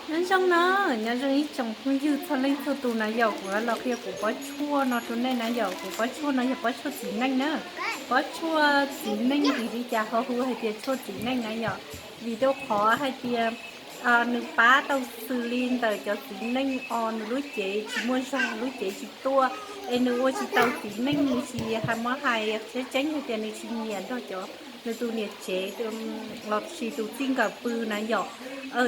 Nyob zoo na, nyob zoo ib tsoom phooj ywg txhua leej txhua tus na yom, kuv los qhia kuv pob tshuaj no rau nej na yom. Kuv pob tshuaj no yog pob tshuaj txiv neej na. Pob tshuaj txiv neej vim li cas ho hu hais tias tshuaj txiv neej na yom? Vim rau qhov hais tias nws pab tau xws li ntawm cov txiv neej os, nws lub cev tsis muaj zog, lub cev tsis tuaj, es nws ua tsis tau txiv neej, nws tsis hais, muab hais tseeb tseeb hais tias nws tsis nyiam nrog cov nws tus niam tsev los sis tus txij nkawm pw na yom.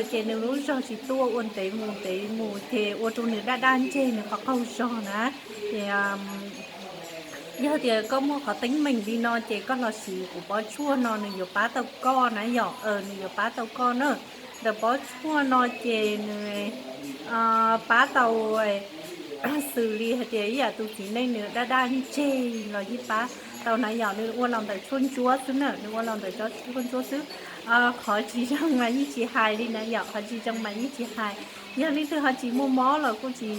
Ces nws lub zog tsis tuaj, ua ntev mus ntev mus ces ua rau nws daj daj ntseg, nws qhov qaug zog na. Ces yog tias koj muaj qhov teeb meem li no ces koj los siv kuv pob tshuaj no nws yuav pab tau koj na yom, nws yuav pab tau koj na. Ntawm pob tshuaj no ces nws pab tau xws li hais tias ib yam tus txiv neej nws daj daj ntseg los yeej pab tau na yom. Nws ua los ntawm tshuaj ntsuab xwb na, nws ua los ntawm tshuaj ntsuab xwb. Qhov tsis zoo mas yeej tsis hais li na yom, qhov tsis zoo mas yeej tsis hais. Yog leej twg ho tsis muaj mob los kuj tsis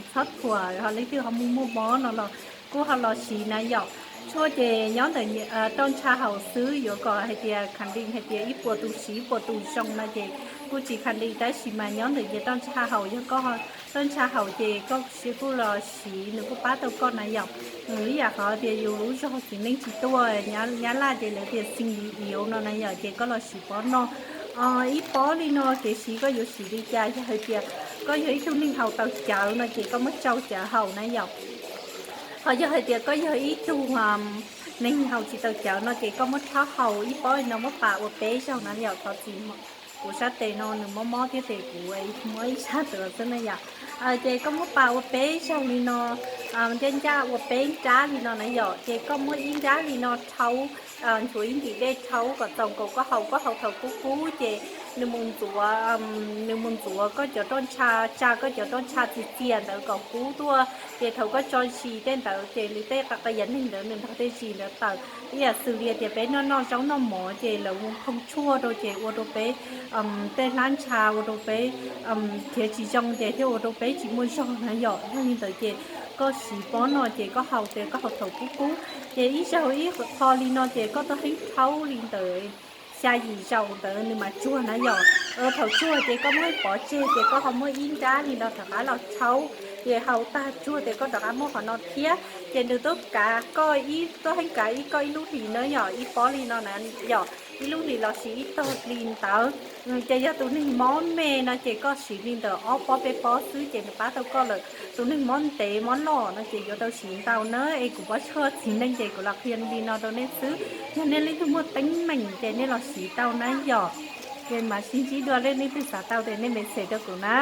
txhob thuam, ho leej twg ho muaj muaj mob no los kuj ho los siv na yom. Tshuaj ces nyob ntawm roj ntsha haus xwb, yuav kom hais tias khẳng định hais tias ib puas tus siv ib puas tus zoo no ces kuj tsis khẳng định, tab sis mas nyob ntawm nhias roj ntsha haus, yog koj roj ntsha haus ces koj kuj los siv nws kuj pab tau koj na yom. Ib yam qhov tias yus lub zog txiv neej tsis tuaj, Nyab Laj ces lawv tias xim li iuv no na yom, ces koj los siv pob no. Ib pob li no kev siv koj yuav siv li cas? Yog hais tias koj yog ib tug neeg haus tau cawv no ces koj muab tsau cawv haus na yom. Ho yog hais tias koj yog ib tug neeg haus tsis tau cawv no ces koj muab rhaub haus ib pob li no muab pas ua peb zaug na yom. Thov txim, kuv sab tes no nws mob mob thiab ces kuv muab ib sab tes xwb na yom. Ces koj muab pas ua peb zaug li no, ncaj ncaj ua peb nrab li no na yom. Ces koj muab ib nrab li no rhaub, nchuav ib ntim dej rhaub kom txaus nkaus koj haus, koj haus thaum kub kub ces nws mus ntxuav, nws mus ntxuav koj cov roj ntsha, tsa koj cov roj ntsha txias txias ntawd kom kub tuaj, ces thaum koj tso zis tej ntawd ces nws tej qa qa yav neeg ntawd nws nrog tej zis ntawd tawm. Ib yam xws li tias peb noj noj zaub noj mov ces lawv mus phoo tshuaj rau ces ua rau peb tej hlab ntsha, ua rau peb khiav tsis zoo ces thiaj ua rau peb tsis muaj zog na yom. Yog li ntawd ces koj siv pob no ces koj haus ces koj haus thaum kub kub, ces ib zaug ib qho li no ces koj tuaj heev rhaub li ntawd xya yim zaus ntawd nws mam tsuag na yom. Thaum tsuag ces koj muab pov tseg ces koj ho muab ib nrab li no rov qab los rhaub, ces haus tag tsuag ces koj rov qab muab qhov no thiab, ces nws tuaj kav koj ib, tuaj heev kav ib koj ib lub hlis na yom, ib pob li no na yom, ib lub hlis los sis ib tog li ntawd. Ces yog tus neeg mob me no ces koj siv li ntawm ob pob peb pob xwb ces nws pab tau koj lawm. Tus neeg mob ntev mob loj no ces yuav tau siv ntau na. Es kuv pob tshuaj txiv neej ces kuv los qhia li no rau nej xwb. Yog nej leej twg muaj teeb meem ces nej los siv tau na yom. Ces mam sib ntsib dua, nej leej twg xav tau ces nej message rau kuv na.